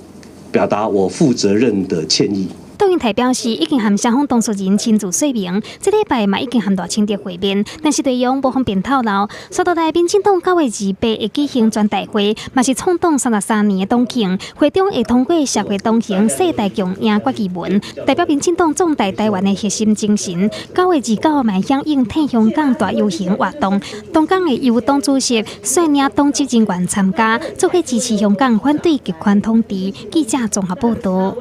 表達我負責任的歉意。杜英泰表示，已經和雙方當事人親自說明，這禮拜嘛已經和賴清德會面，但是內容無方便透露。紲落來，民進黨9月28會舉行全代會，嘛是創黨33年的黨慶，會中會通過社會同行、世代共贏決議文，代表民進黨壯大台灣的核心精神。9月29嘛響應退香港大遊行活動，當天會由黨主席率領黨職人員參加，做伙支持香港，反對極權統治。記者綜合報導。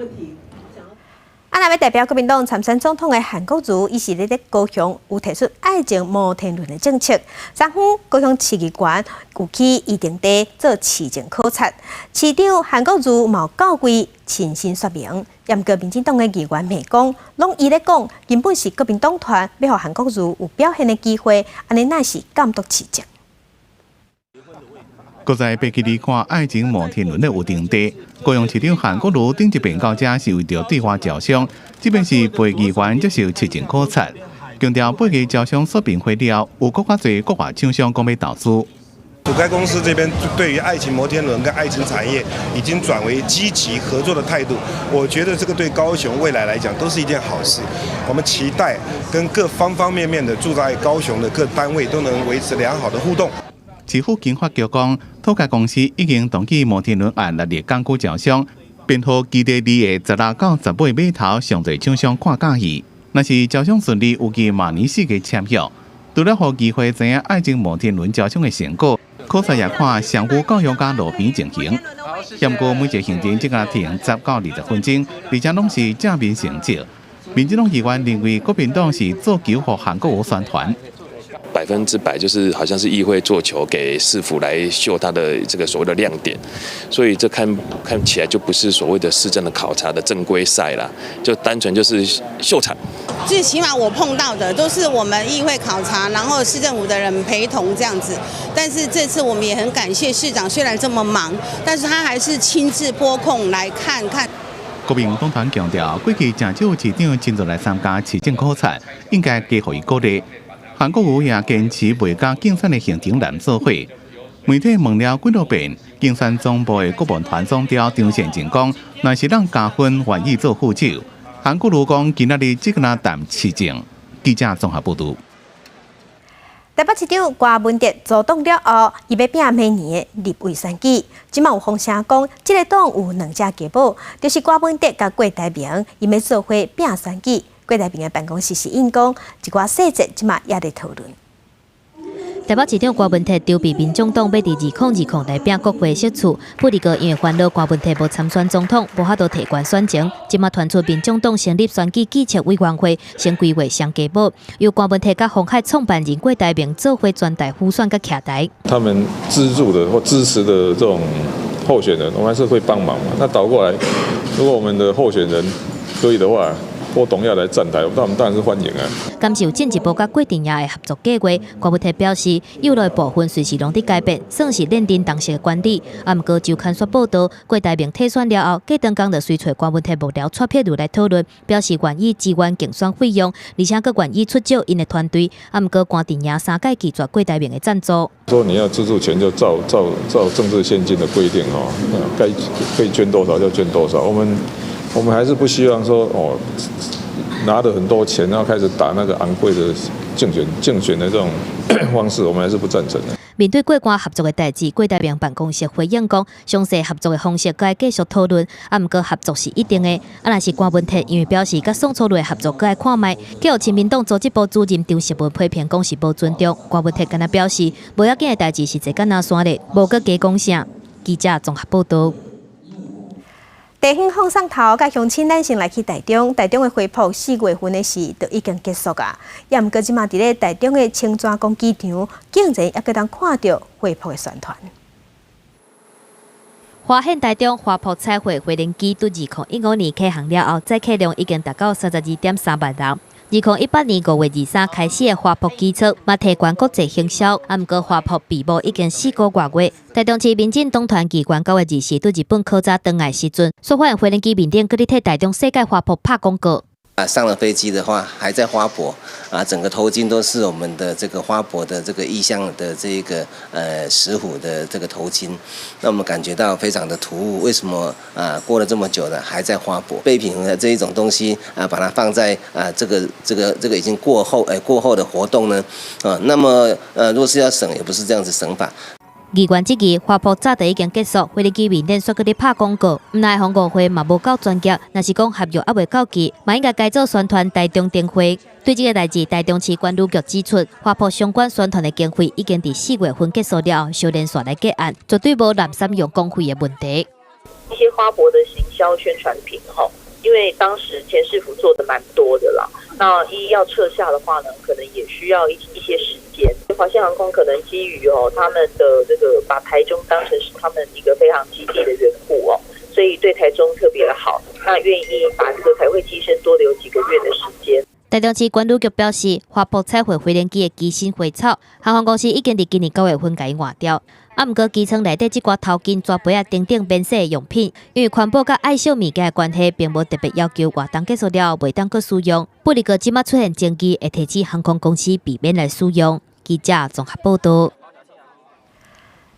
啊，啊，若欲代表國民黨參選總統的韓國瑜，伊是咧高雄有提出愛情摩天輪的政策。昨昏高雄市議員有去伊定地做市政考察，市長韓國瑜嘛有到位親身說明。毋過民進黨的議員罵講，攏伊咧講，根本是國民黨團欲予韓國瑜有表現的機會，按呢哪是監督市政？閣再爬去看愛情摩天輪的預定地，高雄市長韓國瑜頂一遍到遮是為著對外招商，這遍是陪議員接受市政考察，強調八月招商說明會了，有閣較濟國外廠商講欲投資。土開公司這邊對於愛情摩天輪跟愛情產業已經轉為積極合作的態度，我覺得這個對高雄未來來講都是一件好事。我們期待跟各方方面面的住在高雄的各單位都能維持良好的互動。市府經發局講，土開公司已經同意摩天輪案納入港區招商，編號基地二的16到18碼頭上濟廠商看佮意。若是招商順利，預計明年4月簽約。除了予議會知影愛情摩天輪招商的成果，考察也看商務教育佮路邊情形。毋過每一個行程只共停10到20分鐘，而且攏是正面成績。民進黨議員認為國民黨是做球予韓國瑜宣傳。 100%就是好像是議會做球給市府來秀他的這個所謂的亮點，所以這看看起來就不是所謂的市政的考察的正規賽啦，就單純就是秀場。最起碼我碰到的都是我們議會考察，然後市政府的人陪同這樣子。但是這次我們也很感謝市長，雖然這麼忙，但是他還是親自撥空來看看。國民黨團強調，過去誠少市長親自來參加市政考察，應該加予伊鼓勵。韓國瑜也堅持袂佮競選的行程連做伙。媒體問了幾落遍，競選總部的顧問團總召張善政講，若是當加分，願意做副手。韓國瑜講，今仔日只敢若談市政。記者綜合報導。台北市長柯文哲組黨了後，伊欲拚明年的立委選舉。這馬有風聲講，這个黨有兩隻雞母，就是柯文哲佮郭台銘，𪜶欲做伙拚選舉。郭台銘的辦公室是應講，一寡細節這馬也佇討論。台北市長柯文哲籌備民眾黨欲佇2020來拚國會席次，不過因為煩惱柯文哲無參選總統，無法度提懸選情，這馬傳出民眾黨成立選舉決策委員會，先規劃雙雞母，由柯文哲佮鴻海創辦人郭台銘做伙全台輔選佮徛台。他們資助的或支持的這種候選人，我們還是會幫忙嘛。那倒過來，如果我們的候選人可以的話，郭董要來站台，那我們當然是歡迎啊。敢是有進一步佮郭陣營的合作計劃，柯文哲表示，有來部分隨時攏佇改變，算是認定當時的觀點。啊，毋過周刊煞報導，郭台銘退選了後，隔當工就隨揣柯文哲幕僚蔡碧如來討論，表示願意支援競選費用，而且閣願意出借𪜶的團隊。啊，毋過郭陣營三擺拒絕郭台銘的贊助。說你要資助錢就照照照政治獻金的規定哦，該可以捐多少就捐多少。我們還是不希望說哦，拿了很多錢，然後開始打那個昂貴的競選的這種方式，我們還是不贊成的。面對郭柯合作的代誌，郭台銘辦公室回應講，詳細合作的方式閣愛繼續討論，啊，毋過合作是一定的。啊，若是柯文哲因為表示佮宋楚瑜的合作閣愛看覓，予親民黨組織部主任張淑文批評講是無尊重。柯文哲敢若表示，無要緊的代誌是坐甲若山咧，無閣加講啥。記者綜合報導。地方放送頭，佮鄉親咱先來去台中，台中的花博4月份的時就已經結束啊。也毋過這馬佇咧台中的青山宮機場，竟然猶閣通看著花博的宣傳。華獻台中花博彩繪飛輪機對2015年啟航了後，載客量已經達到32.3萬人。2018年5月23開始的花博基礎，嘛提懸國際行銷，啊，毋過花博閉幕已經4個外月。台中市民進黨團議員9月24對日本考察轉來時陣，煞發現飛輪機面頂閣咧替台中世界花博拍廣告。啊，上了飛機的話，還在花博，啊，整個頭巾都是我們的這個花博的這個意象的這個石虎的這個頭巾，那我們感覺到非常的突兀，為什麼啊過了這麼久了還在花博？備品的這一種東西啊，把它放在啊這個已經過後的活動呢？啊，那麼若是要省，也不是這樣子省法。議員質疑花博早就已經結束，飛機面頂煞閣咧拍廣告，毋但予誤會嘛無夠專業，若是講合約猶未到期，嘛應該改做宣傳台中燈會。對這个代誌，台中市觀旅局指出，花博相關宣傳的經費已經佇4月份結束了後，相連紲來結案，絕對無濫使用公費的問題。一些花博的行銷宣傳品，吼，因為當時前市府做的蠻多的啦。那一要撤下的話呢，可能也需要一些時間。華信航空可能基於哦他們的這個把台中當成是他們一個飛航基地的緣故哦，所以對台中特別的好，那願意把這個彩繪機身多留幾個月的時間。台中市觀旅局表示，華埠彩繪飛行機的機身花草，航空公司已經佇今年9月份共伊換掉。啊，毋過機艙內底這寡頭巾、紙杯仔等等免洗的用品，因為環保佮愛惜物件的關係，並無特別要求活動結束了後袂當閣使用。不過，這馬出現爭議，會提醒航空公司避免來使用。記者綜合報道。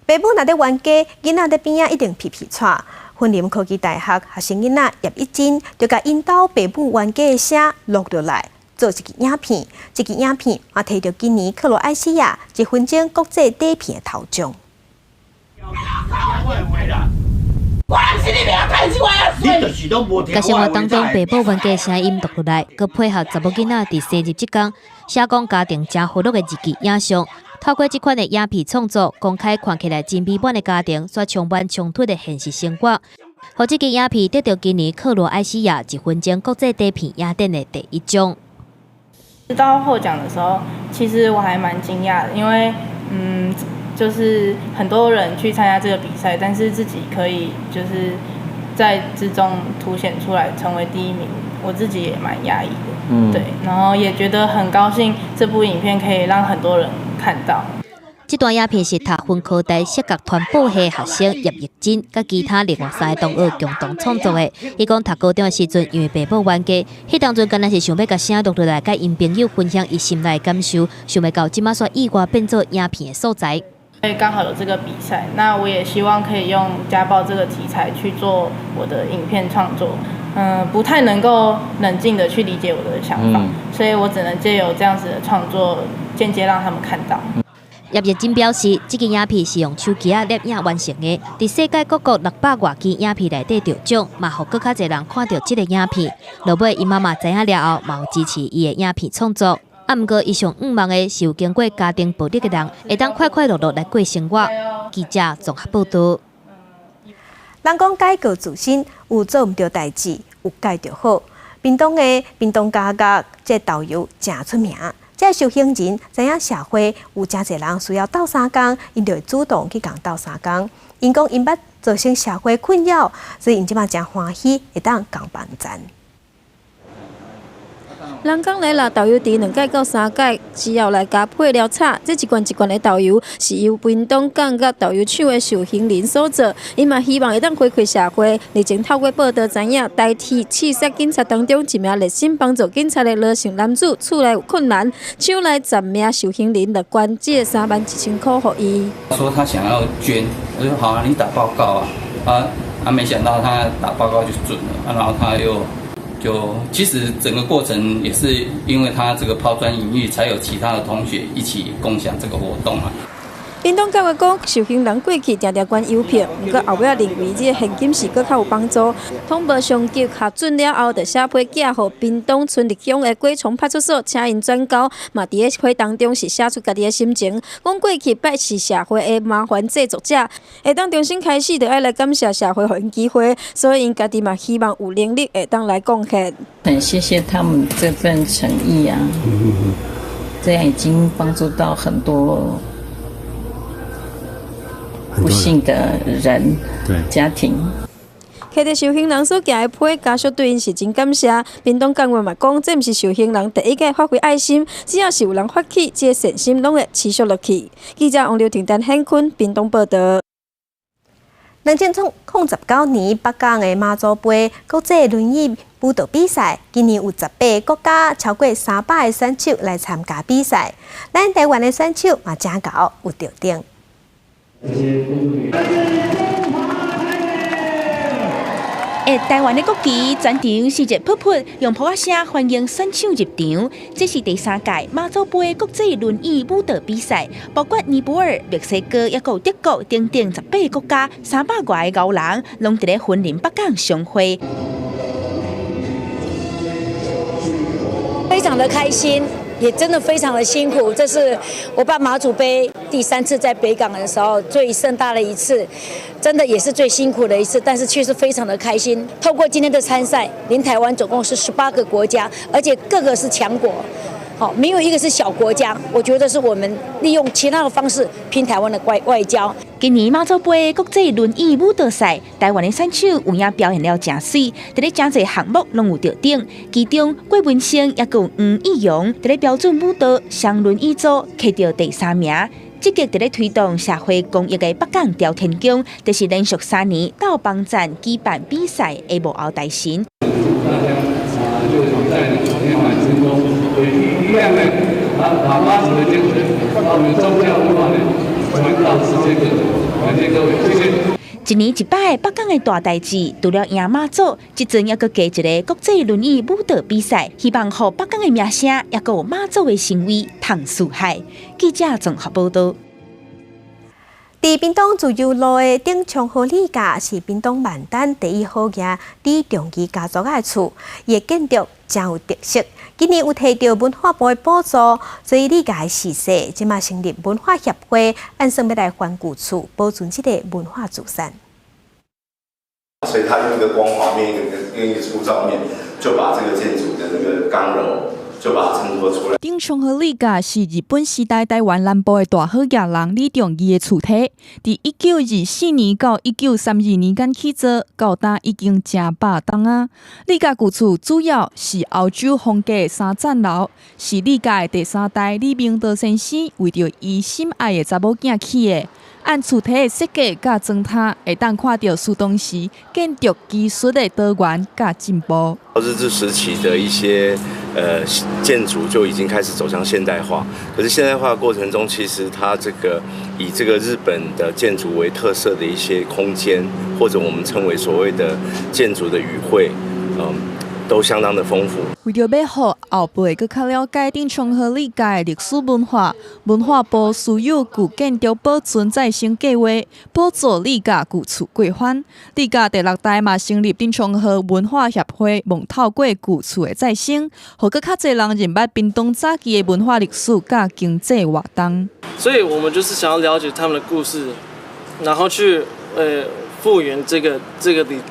爸母若咧冤家，囡仔佇邊仔一定皮皮掣。雲林科技大學學生囡仔葉一真，就共𪜶兜爸母冤家的聲錄落來，做一支影片。這支影片嘛提著今年克羅埃西亞一分鐘國際短片的頭獎。共生活當中爸母冤家聲音錄落來，閣配合查某囡仔佇生日這工寫講家庭誠和樂的日記影像，透過這款的影片創作，公開看起來真美滿的家庭，卻充滿衝突的現實生活。予這支影片得著今年克羅埃西亞一分鐘國際短片影展的第一獎。知道獲獎的時候，其實我還蠻驚訝的，因為就是很多人去參加這個比賽，但是自己可以就是在之中凸顯出來成為第一名，我自己也蠻訝異的，對，然後也覺得很高興，這部影片可以讓很多人看到。這段影片是讀雲科大視覺傳播系學生葉玉珍，佮其他另外三个同學共同創作的。伊講讀高中的時陣，因為爸母冤家，彼當陣敢若是想欲共聲錄落來，佮𪜶朋友分享伊心內的感受，想袂到這馬煞意外變做影片的素材。所以剛好有這個比賽，那我也希望可以用家暴這個題材去做我的影片創作。不太能夠冷靜的去理解我的想法，所以我只能借由這樣子的創作，間接讓他們看到。葉日珍表示，這支影片是用手機仔攝影完成的，佇世界各國600外支影片內底得獎，嘛予閣較濟人看著這个影片。落尾，𪜶媽媽知影了後，嘛有支持伊的影片創作。啊，毋過伊上向望的是有經過家庭暴力的人，會當快快樂樂來過生活。記者綜合報道。人講改過自新，有做毋對代誌，有改就好。屏東的屏東家樂這豆油誠出名。這受刑人知影社會有誠濟人需要鬥相共，𪜶就會主動去共鬥相共。𪜶講𪜶捌造成社會困擾，所以𪜶這馬誠歡喜會當共幫贊。人工來抐豆油池兩擺到三擺，之後來加配料炒。這一罐一罐的豆油是由屏東港甲豆油廠的受刑人所做。伊嘛希望會當回饋社會，日前透過報道知影，代替刺殺警察當中一名熱心幫助警察的羅姓男子，厝內有困難，廠內10名受刑人就捐這3萬1千塊予伊。說他想要捐，我說好啊，你打報告啊，沒想到他打報告就準了，然後他又。就其實整個過程也是因為他這個拋磚引玉，才有其他的同學一起共享這個活動啊。屏東監獄講，受刑人過去定定捐郵票，毋過後尾認為這个現金是閣較有幫助。通報上級核准了後，就寫批寄予屏東春日鄉的果場派出所，請𪜶轉交。嘛，佇咧批當中是寫出家己的心情，講過去捌是社會的麻煩製作者，會當重新開始，就愛來感謝社會予𪜶機會，所以𪜶家己嘛希望有能力會當來貢獻。很謝謝他們這份誠意啊，這樣已經幫助到很多不幸的人，家庭。摕著受刑人所寄的批，家屬對𪜶是真感謝。屏東監獄嘛講，這毋是受刑人第一個發揮愛心，只要是有人發起，這个善心攏會持續落去。記者王劉婷、陳顯坤，屏東報道。2019年北港的媽祖杯國際輪椅舞蹈比賽，今年有18個國家超過300個選手來參加比賽。咱台灣的選手嘛誠𠢕有得獎。台灣的國旗全場是熱撲撲，用噗仔聲歡迎選手入場。這是第三屆媽祖杯國際輪椅舞蹈比賽，包括尼泊爾、墨西哥、抑閣有德國等等18個國家，300外个𠢕人，攏佇咧雲林北港相會。非常的開心，也真的非常的辛苦。這是我辦媽祖杯第三次在北港的時候最盛大的一次，真的也是最辛苦的一次，但是卻是非常的開心。透過今天的參賽，臨台灣總共是18個國家，而且個個是強國。好，沒有一個是小國家。我覺得是我們利用其他的方式拼台灣的外交。今年媽祖杯國際輪椅舞蹈賽，台灣的選手有影表現了誠媠，佇咧誠濟項目攏有得獎。其中郭文生抑閣有黃義陽，佇咧標準舞蹈雙輪椅組摕著第三名。積極佇咧推動社會公益的北港朝天宮，就是連續3年鬥幫贊舉辦比賽的幕後大神。大家啊，就在昨天晚成功，也一樣呢，把媽祖的精神，把我們宗教文化呢傳到世界各地。感謝各位，謝謝。一年一擺北港的大代誌，除了迎媽祖，這陣猶閣加一个國際輪椅舞蹈比賽，希望予北港的名聲，抑閣有媽祖的神威通四海。記者綜合報導。佇屏東自由路的頂松和李家是屏東萬丹第一好額李重基家族的厝，伊的建築誠有特色。今年有提著文化部的補助，所以李家的逝世，這馬成立文化協會，按算欲來還舊厝，保存這个文化資產。所以他用一個光滑面，一個粗糙面，就把這個建築的那個剛柔。就把它襯托出來。頂松和李家是日本時代台灣南部的大好額人李重基的厝體，佇1924年到1932年間起造，到今已經成百冬啊。李家舊厝主要是歐洲風格的三層樓，是李家的第三代李明德先生為著伊心愛的查某囝起的。按厝體的設計佮裝奅，會當看著蘇當時建築技術的多元佮進步。日治時期的一些建築就已經開始走向現代化，可是現代化的過程中，其實它這個以這個日本的建築為特色的一些空間，或者我們稱為所謂的建築的語彙，都相當的豐富。為著欲予後輩閣較了解頂松和李家的歷史文化，文化部私有舊建築保存再生計劃，補助李家舊厝過翻。李家第六代嘛成立頂松和文化協會，望透過舊厝的再生，予閣較濟人認捌屏東早期的文化歷史佮經濟活動。所以我們就是想要了解他們的故事，然後去復原這個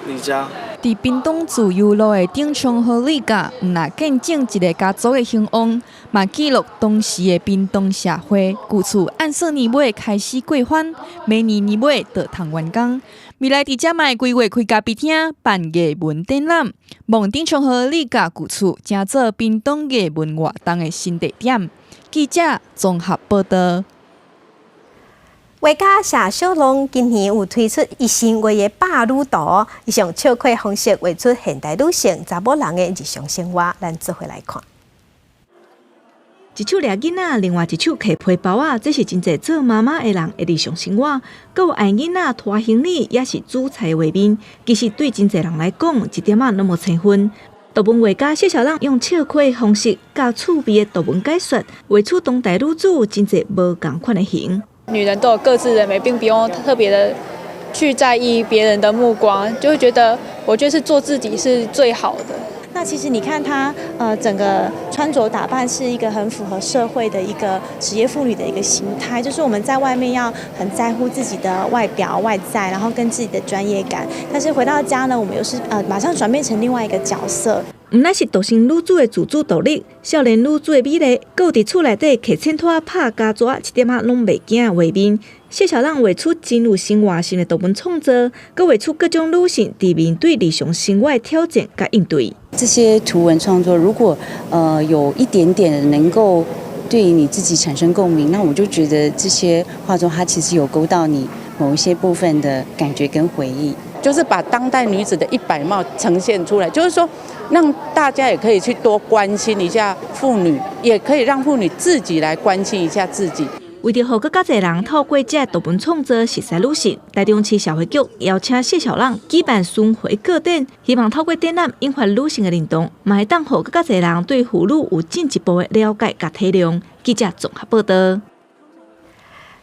李家。佇屏東自由路的頂松和李家，毋但見證一个家族的興旺，嘛記錄當時的屏東社會。舊厝按算年尾開始過翻，明年年尾就通完工。未來佇遮嘛會規劃開咖啡廳、辦藝文展覽，望頂松和李家舊厝成做屏東藝文活動的新地點。記者綜合報導。畫家謝小龍今年有推出伊新畫的百女圖，伊用笑詼方式畫出現代女性查某人的日常生活，咱做伙來看。一手掠囡仔，另外一手提皮包仔，這是真濟做媽媽的人的日常生活。閣有愛囡仔拖行李，抑是煮菜的畫面，其實對真濟人來講，一點仔攏無生份。圖文畫家謝小朗用笑詼方式，佮趣味的圖文解說，畫出當代女子真濟無仝款的型。女人都有各自的美，並不用特別的去在意別人的目光，就會覺得我就是做自己是最好的。那其實你看她，整個穿着打扮是一個很符合社會的一個職業婦女的一個形態，就是我們在外面要很在乎自己的外表外在，然後跟自己的專業感，但是回到家呢，我們又是馬上轉變成另外一個角色。毋但是獨生女子的自主獨立，少年女子的美麗，閣有佇厝內底提秤砣拍膠紙，一點仔攏袂驚的畫面。謝小朗畫出真有生活性的圖文創作，閣畫出各種女性佇面對日常生活的挑戰佮應對。這些圖文創作，如果有一點點能夠對你自己產生共鳴，那我就覺得這些畫作它其實有勾到你某一些部分的感覺跟回憶。就是把當代女子的一百貌呈現出來，就是說讓大家也可以去多關心一下婦女，也可以讓婦女自己來關心一下自己。為著予閣較濟人透過這圖文創作熟似女性，台中市社會局邀請謝小朗舉辦巡迴個展，希望透過展覽引發女性的認同，嘛會當予閣較濟人對婦女有進一步的了解佮體諒。記者綜合報導。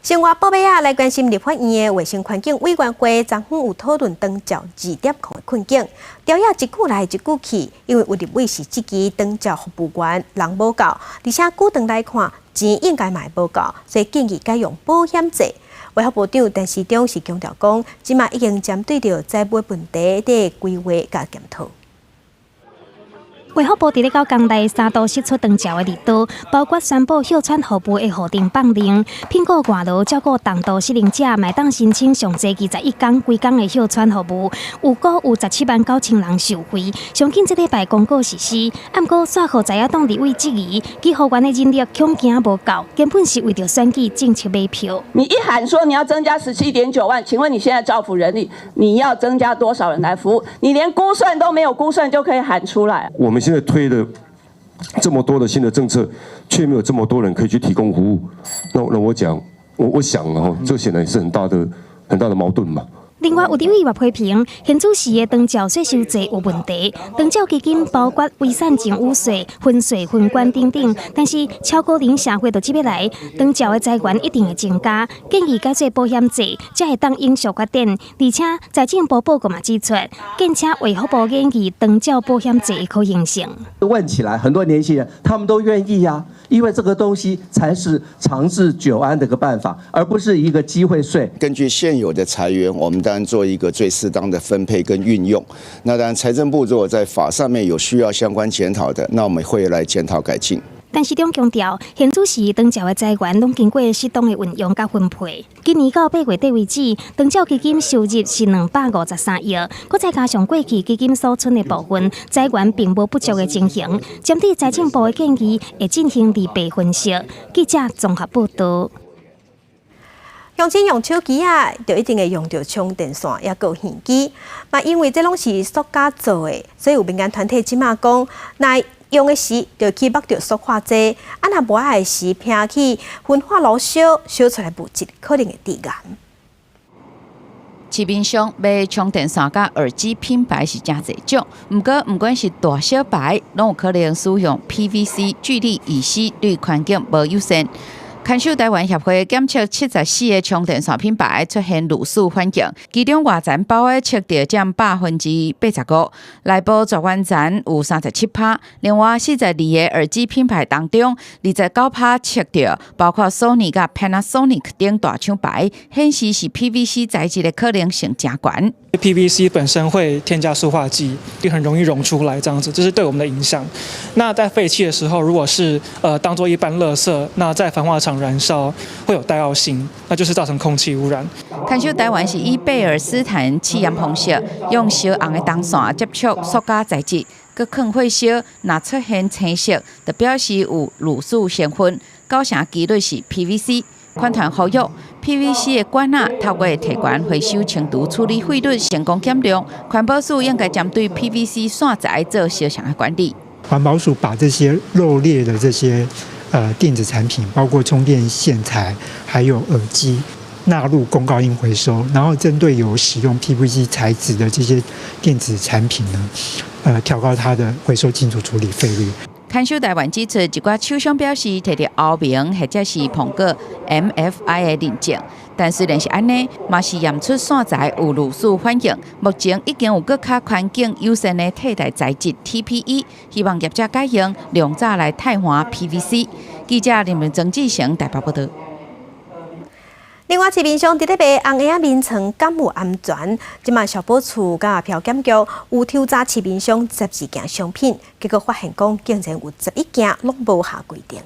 生活報尾仔，來關心立法院的衛生環境委員會，昨昏有討論長照2.0的困境。調查一久來一久去，因為有立委是質疑長照服務員人無夠，而且久長來看錢應該嘛會無夠，所以建議改用保險制。衛福部長陳時中是強調講，這馬已經針對著財務問題佇規劃佮檢討。衛福部佇咧九工內三度釋出長照的利多，包括宣布哮喘服務的法定放令，聘雇外勞照顧重度失能者，嘛會當申請上濟21工規工的哮喘服務，預估有17萬9千人受惠。上緊這禮拜公告實施，毋過煞予在野黨立委質疑，醫護員的人力恐驚無夠，根本是為著選舉政策買票。你一喊說你要增加17.9萬，請問你現在照服人力，你要增加多少人來服務？你連估算都沒有估算就可以喊出來。我們現在推了這麼多的新的政策，卻沒有這麼多人可以去提供服務。那我講，我想哦，這顯然是很大的很大的矛盾嘛。另外，有立委嘛批評，現主時的長照稅收制有問題。長照基金包括遺產贈與稅、分稅分管等等，但是超高齡社會就這欲來，長照的資源一定會增加，建議改做保險制，才會當永續發展。而且財政部報告嘛指出，建請衛福部研議長照保險制的可行性。問起來，很多年輕人他們都願意呀，因為這個東西才是長治久安的一個辦法，而不是一個機會稅。根據現有的財源，我們當然做一個最適當的分配跟運用。那當然，財政部如果在法上面有需要相關檢討的，那我們會來檢討改進。陳時中強調，現主時長照的資源攏經過適當的運用佮分配。今年到8月底為止，長照基金收入是253億，閣再加上過去基金所存的部分，資源並無不足的情形。針對財政部的建議，會進行利弊分析。記者綜合報導。鄉親用手機仔，就一定會用著充電線，抑閣有耳機。嘛，因為這攏是塑膠做的，所以有民間團體這馬講，若用的時就去縛著塑化劑，啊，若無愛的時，拚去焚化爐燒，燒出來物質可能會致癌。市面上賣充電線佮耳機品牌是誠濟種，毋過毋管是大小牌，攏有可能使用 PVC 聚氯乙烯，對環境無友善。牽手台灣協會檢測74個充電線品牌出現類似反應，其中外層包的測著佔85%，內部絕緣層有37%。另外42個耳機品牌當中，29%測著，包括索尼佮 Panasonic 等大廠牌，顯示是 PVC 材質的可能性誠懸。 PVC 本身會添加塑化劑，就很容易溶出來，這樣子，這是對我們的影響。那在廢棄的時候，如果是當做一般垃圾，那在焚化廠燃燒會有戴奧辛，那就是造成空氣污染。牽手台灣是以貝爾斯坦試驗方式，用燒紅的銅線接觸塑膠材質，閣囥火燒，若出現青色，就表示有類似成分，九成幾率是 PVC。環團呼籲 PVC 的管仔透過提懸回收清除處理費率成功減量，環保署應該針對 PVC 線材做相像的管理。環保署把這些漏列的這些電子產品，包括充電線材還有耳機，納入公告應回收，然後針對有使用 PVC 材質的這些電子產品呢，調高它的回收清除處理費率。牽手台灣指出，一寡廠商表示提著歐盟或者是蘋果 MFI 的認證，但雖然是按呢，嘛是驗出線材有類似反應。目前已經有閣較環境友善的替代材質 TPE，希望業者改用量早來替換 PVC。記者林文曾志成台北報導。另外，市面上佇咧賣紅嬰仔眠床敢有安全？這馬消保處佮漂檢局有抽查市面上12件商品，結果發現講竟然有11件攏無合規定。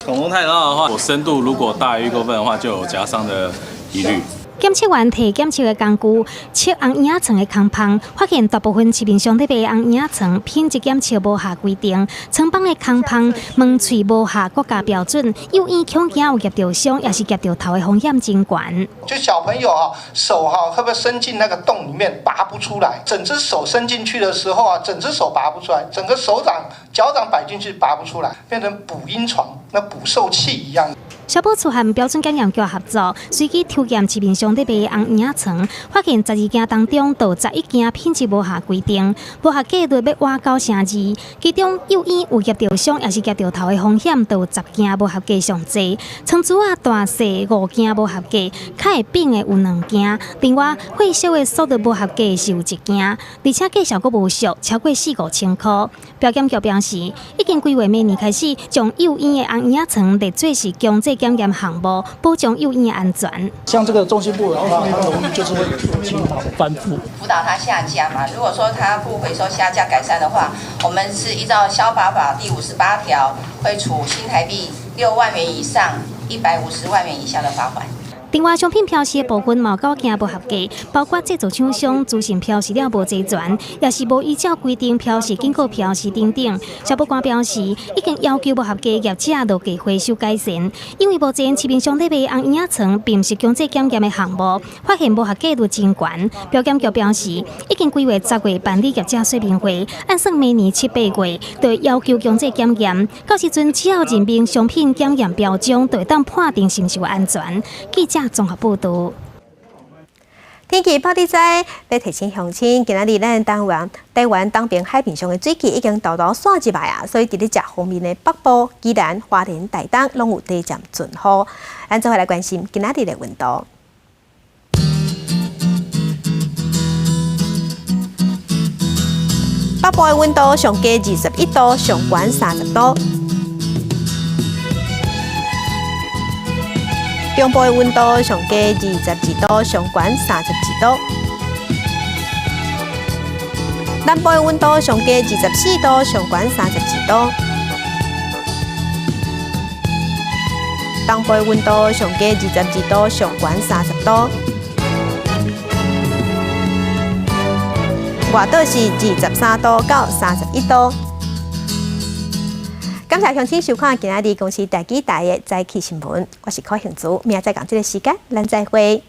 孔洞太大的話，我深度如果大於1公分的話，就有夾傷的疑慮。檢測員提檢測的工具測紅嬰仔床的空縫，發現大部分市面上咧賣紅嬰仔床品質檢測無合規定，床板的空縫門喙無合國家標準，幼嬰恐驚有夾著傷，抑是夾著頭的風險真懸。就小朋友啊，手哈會不會伸進那個洞裡面拔不出來？整隻手伸進去的時候啊，整隻手拔不出來，整個手掌、腳掌擺進去拔不出來，變成哺嬰床，那捕獸器一樣。消保處和標準檢驗局合作，隨機抽驗市面上。上咧賣紅嬰仔床，發現12件當中，就11件品質無合規定，無合格率欲倚9成2。其中幼嬰有夾著傷，抑是夾著頭的風險，就有10件無合格上濟。床珠仔大細5件無合格，較會扁的有2件。另外，火燒的速度無合格是有1件，而且價數閣無俗，超過四五千箍。標檢局表示，已經規劃明年開始，將幼嬰的紅嬰仔床列做是強制檢驗項目，保障幼嬰的安全。像這個中心部的話，它容易就是會有傾倒翻覆。輔導他下架嘛，如果說他不回收下架改善的話，我們是依照消保法第58條，會處新台幣6萬元以上150萬元以下的罰款。另外，商品標示的部分嘛有9件無合格，包括製造廠商資訊標示了無齊全，抑是無依照規定標示警告標示等等。消保官表示，已經要求無合格業者落價回收改善，因為目前市面上咧賣紅嬰仔床並毋是強制檢驗的項目，發現無合格率真懸。標檢局表示，已經規劃10月辦理業者說明會，按算明年七八月就要求強制檢驗。到時陣只要認明商品檢驗標準，就會當判定是毋是有安全。記者綜合報導。天氣破底知，欲提醒鄉親，今仔日咱台灣東邊海面上的水汽已經沓沓散入來啊，所以佇咧遮方面的北部、宜蘭、花蓮、台東攏有低暫陣雨。咱做伙來關心今仔日的溫度。北部的溫度上低21度，上懸30度。中部的溫度上低22度，上懸32度。南部的溫度上低24度，上懸32度。東部的溫度上低22度，上懸30度。外島是23度到31度。感謝鄉親收看今仔日公視台語台的早起新聞，我是柯杏珠，明仔載仝這个時間，咱再會。